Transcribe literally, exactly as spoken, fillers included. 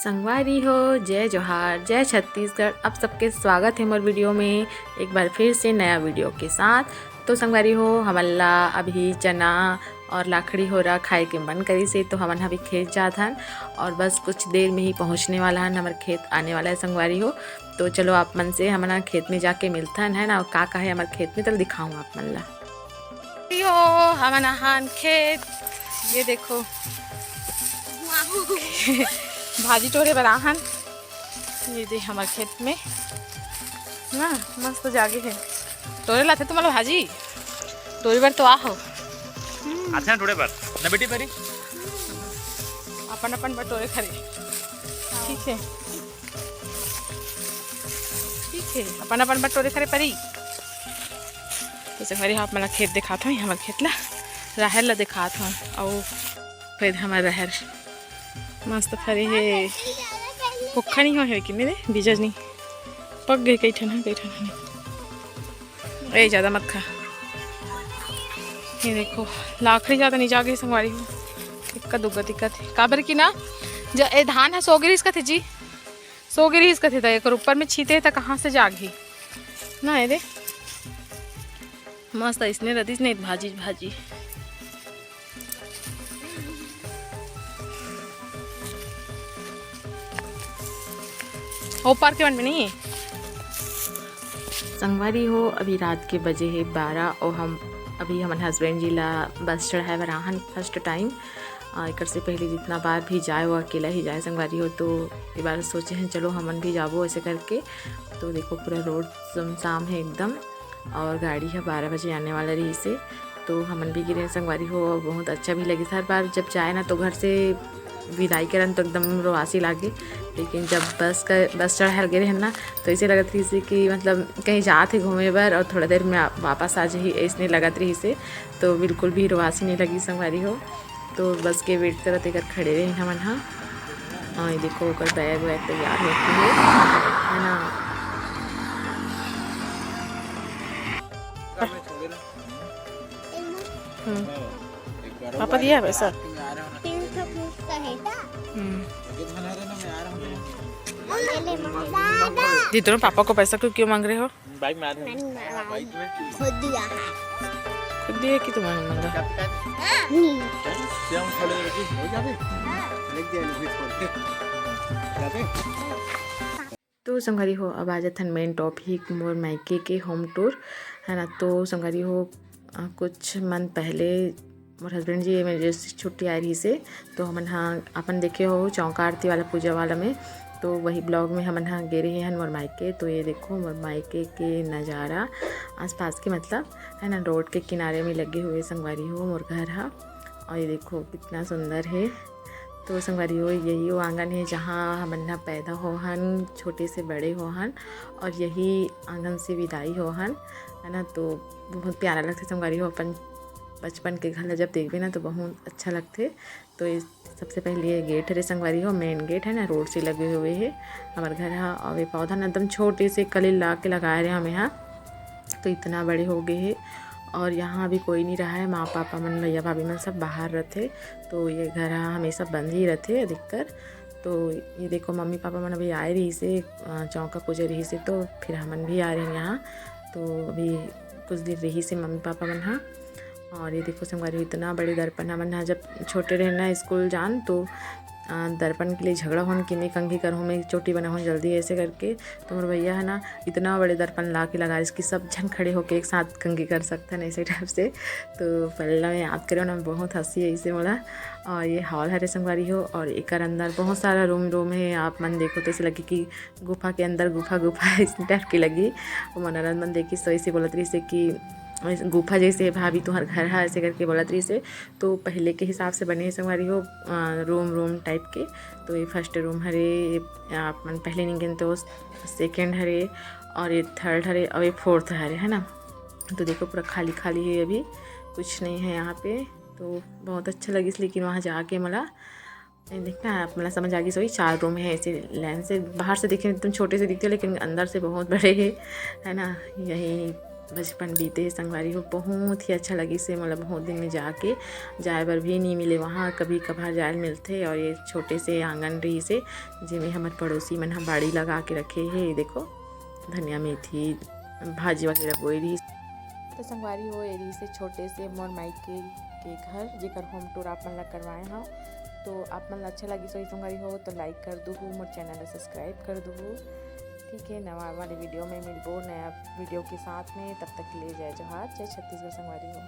संगवारी हो, जय जोहार, जय छत्तीसगढ़। आप सबके स्वागत हे मोर वीडियो में एक बार फिर से नया वीडियो के साथ। तो संगवारी हो, हमन ला अभी चना और लाखड़ी होरा खाए के मन करिस हे, तो हमन अभी खेत जात हन और बस कुछ देर में ही पहुँचने वाला हन। हमर खेत आने वाला है संगवारी हो। तो चलो, आप मन से हमन ह खेत में जाके मिलथन, है ना, का का है हमर खेत में, तो दिखाऊँ आप मन ला। यो, हमन आहान खेत, ये देखो। भाजी टोरे बर आहान, ये दे हमर खेत में ना, मस्त जागे है। टोरे लाथे तुम्हारा भाजी, टोरे बर तो आहो। अच्छा, टोरे बर ना बेटी परी। अपन अपन बर टोरे खरे, ठीक है, ठीक है, अपन अपन बर टोरे खरे परी। तो संगवारी हो, आप मन ला खेत दिखात हव, हमर खेत ला, राहेर ला दिखात हव, अउ फेर हमर राहेर मस्त फरे हे। पुखा नहीं हो हे कि मेरे बीजज नहीं पक गए, कई ठन ह, कई ठन ह नहीं। ए, ज्यादा मत खा। ये देखो, लाखड़ी ज्यादा नहीं जागे संगवारी हो, इक्का दुग्गा दिक्कत है। काबर की ना, ज-, ए धान ह सो गिरिस कथे जी, सो गिरिस कथे, त एकर ऊपर में छीते त कहाँ से जागही ना। ए दे, मस्त इसने रतिस नहीं भाजी भाजी। ओ पार के मन में नहीं है। संगवारी हो, अभी रात के बजे हे बारह और हम अभी हमन हस्बैंड जी ला बस चढ़ाए बर आहन फर्स्ट टाइम। आ, एकर से पहले जितना बार भी जाए, वो अकेला ही जाए संगवारी हो, तो ये बार सोचे हैं चलो हमन भी जाबो ऐसे करके। तो देखो, पूरा रोड सुनसान है एकदम, और गाड़ी ह बारह बजे आने वाला रहिस हे, तो हमन भी गिरे संगवारी हो। बहुत अच्छा भी लगिस, हर बार जब जाए ना तो घर से विदाई करन तो एकदम रोवासी लागे, लेकिन जब बस का, बस चढ़ाए गे रहेन ना, तो ऐसे लगत रहिस हे कि मतलब कहीं जात हे घूमे बर और थोड़ा देर में आ-, वापस आ जाही, ऐसने लगत रहिस हे। तो बिल्कुल भी रोवासी नहीं लगिस संगवारी हो। तो बस के वेट करत एकर खड़े रहे हमन ह। हाँ, ये देखो, ओकर बैग वैग तैयार होके हे, है ना। हम्म। पापा दिया है पैसा? तीन सौ बीस का है। हम्म। ले ले, मम्मी। दादा। जी, दोनों पापा को पैसा क्यों, क्यों मांग रहे हो? बाइक में आ रहे हैं। मैंने मारा। बाइक में? खुद दिया। खुद दिए कि तुम्हारे मंगा? नहीं। क्या हम खड़े हो गए? हो जावे? लिख दिया, लिख दिया, छोड़ दे। जाते? तो संगवारी हो, अब आ जाथन मेन टॉपिक, मोर मायके के होम टूर, है ना। तो संगवारी हो, अ, कुछ मंथ पहले मोर हस्बैंड जी इमरजेंसी छुट्टी आए रहिस हे, तो हमन ह अपन देखे हो चौका आरती वाला, पूजा वाला में, तो वही ब्लॉग में हमन ह गे रहे हन मोर मायके। तो ये देखो मोर मायके के नज़ारा, आसपास के मतलब, है ना, रोड के किनारे में लगे हुए संगवारी हो मोर घर ह। और ये देखो कितना सुंदर है। तो संगवारी हो, यही वो आंगन है जहाँ हमन ह पैदा होहन, छोटे से बड़े होहन, और यही आंगन से विदाई होहन, है ना। तो बहुत प्यारा लगथे संगवारी हो, अपन बचपन के घर ला जब देखबे ना तो बहुत अच्छा लगथे। तो ये सबसे पहले ये गेट हरे संगवारी हो, मेन गेट है ना, रोड से लगे हुए है हमर घर हा। और ये पौधा ना एकदम छोटे से कली ला के लगाए रहे हमें हा, तो इतना बड़े हो गए है। और यहाँ अभी कोई नहीं रहा है, माँ पापा मन, भैया भाभी मन सब बाहर रहते, तो ये घर हा हमेशा बंद ही रहते अधिकतर। तो ये देखो मम्मी पापा मन अभी आए रही से, अ, चौका पूजे रही से, तो फिर हमन भी आ रहे हैं यहाँ। तो अभी कुछ दिन रही से मम्मी पापा मन हा। और ये देखो संगवारी, इतना बड़े दर्पण, हमन हा जब छोटे रहना स्कूल जान तो, अ, दर्पण के लिए झगड़ा होन कि मैं कंघी करहूँ, मैं चोटी बनाहूँ जल्दी ऐसे करके। तो मोर भैया है ना इतना बड़े दर्पण ला के लगा इसकी सब झन खड़े होके एक साथ कंघी कर सकते हैं ऐसे टाइप से। तो पहले मैं याद करे ना बहुत हंसी है इसे मोला। और ये हॉल हरे संगवारी हो और एकर अंदर बहुत सारा रूम रूम है। आप मन देखो तो ऐसे लगे कि गुफा के अंदर गुफा गुफा इस टाइप के लगी। वो मनोरंजन मन देखी तो ऐसे बोलत रही से कि गुफा जैसे है भाभी तुम्हार घर है ऐसे करके बोलत रही से। तो पहले के हिसाब से बने संगवारी हो रूम रूम टाइप के। तो ये फर्स्ट रूम हरे, ये आप मन पहले नहीं गिनते हो, सेकेंड हरे और ये थर्ड हरे और ये फोर्थ हरे है ना। तो देखो पूरा खाली खाली है अभी, कुछ नहीं है यहाँ पे। तो बहुत अच्छा लगिस लेकिन वहाँ जाके मला देखना है आप मला समझ आ गई। सॉरी, चार रूम है ऐसे लाइन से, बाहर से देखे एकदम छोटे से दिखते हैं लेकिन अंदर से बहुत बड़े है, है ना। यही बचपन बीते हे संगवारी हो, बहुत ही अच्छा लगिस हे मोला। बहुत दिन में जाके, जाए बर भी नहीं मिले वहाँ, कभी कभार जाए ल मिलथे। और ये छोटे से आंगन रहिस हे, जेमे हमर पड़ोसी मन ह बाड़ी लगा के रखे हे। ये देखो, धनिया, मेथी, भाजी वगैरह बोए रहिस। तो संगवारी हो, ये रहिस हे छोटे से मोर मायके के घर, जेकर होम टूर आप मन ला करवाए हव। तो आप मन ला अच्छा लगिस होही संगवारी हो, तो लाइक कर दुहू, मोर चैनल ला सब्सक्राइब कर दुहू। ठीक है, नवा वाले वीडियो में मिलबो, नया वीडियो के साथ में। तब तक के लिए जय जोहार, जय छत्तीसगढ़ संगवारी हो।